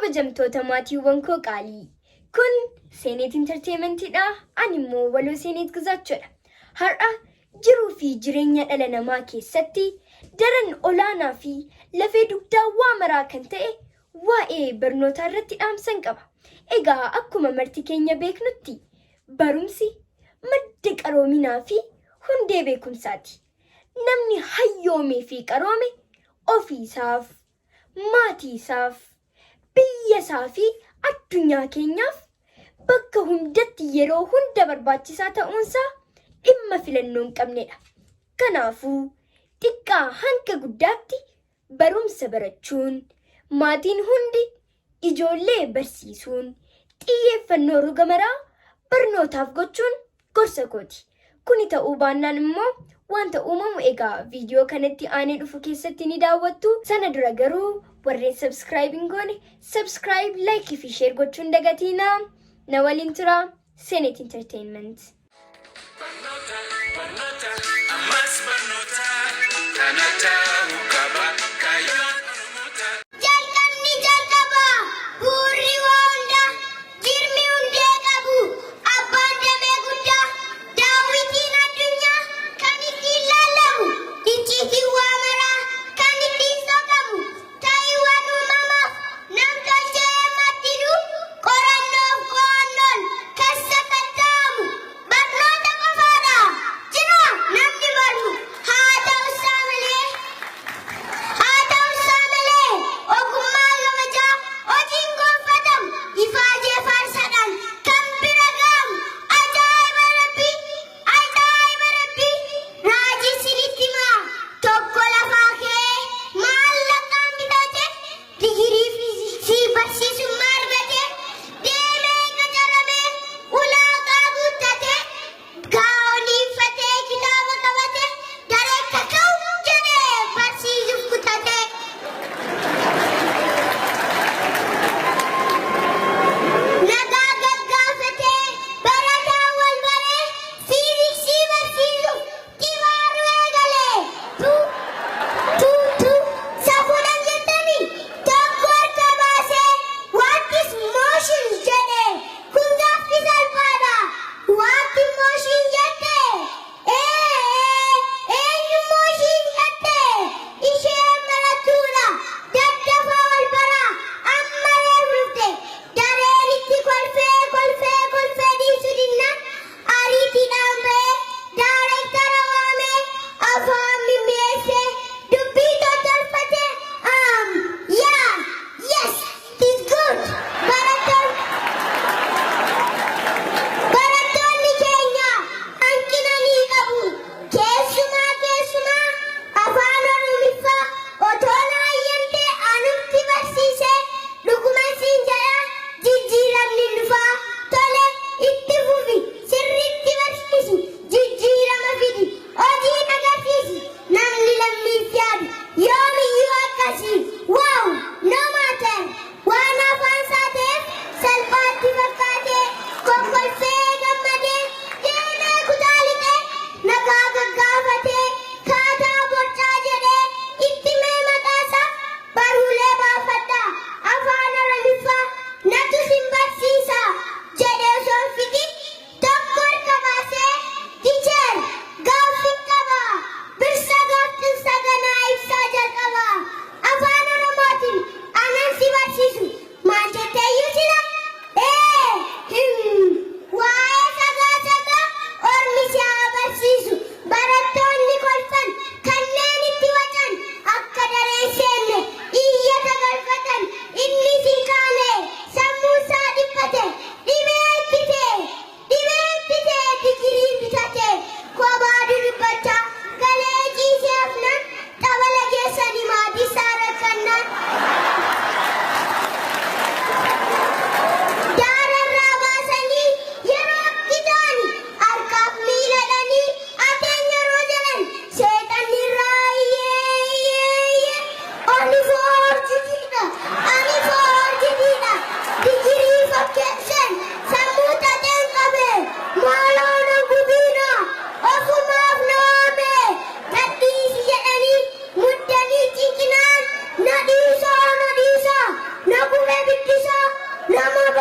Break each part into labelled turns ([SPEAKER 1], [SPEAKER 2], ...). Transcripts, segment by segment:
[SPEAKER 1] Kabajamtoota maatiiwwan koo qaalii. Kun Seeneet Intarteementiidha. Ani immoo Waloo Seeneet Gizaachoodha. Har'a jiruu fi jireenya dhala namaa keessatti daran olaanaa fi lafee dugdaa waa maraa kan ta'e waa'ee barnootaa irratti dhaamsan qaba. Egaa akkuma marti keenya beeknutti barumsi madda qaroominaa fi hundee beekumsaati. Namni hayyoomee fi qaroome ofiisaaf, maatii isaaf, biyya isaa fi addunyaa keenyaaf bakka hundatti yeroo hunda barbaachisaa ta'uunsaa dhimma filannoo hin qabnedha. Kanaafuu xiqqaa hanga guddaatti barumsa barachuun, maatiin hundi ijoollee barsiisuun, xiyyeeffannoo roga maraa barnootaaf gochuun gorsa kooti. Kuni ta'uu baannaan immoo wanta uumamu egaa viidiyoo kanatti aanee dhufu keessatti ni daawwattu. Sana dura garuu warreen subscribe hin goone subscribe, like fi share gochuun dagatiina. Na waliin tura. Senet Entertainment.
[SPEAKER 2] Barnoota, barnoota, ammas barnoota, kana ta'uu qaba kaayyoon Oromoota.
[SPEAKER 3] Jalqabni jalqaba, bu'uurri waa hundaa, jirmi hundee qabu, abbaan damee guddaa, daawwitiin addunyaa kan ittiin laallamu, icciitiin waa maraa kan ittiin soqamu, ta'iiwwan uumamaaf nam-tolchee maddinuu qorannoof qo'annoon kan sakatta'amu barnoota qofaadha. Jira namni mormu haa ta'u isaa malee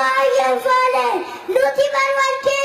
[SPEAKER 3] Baay'een faale nuti bar wal.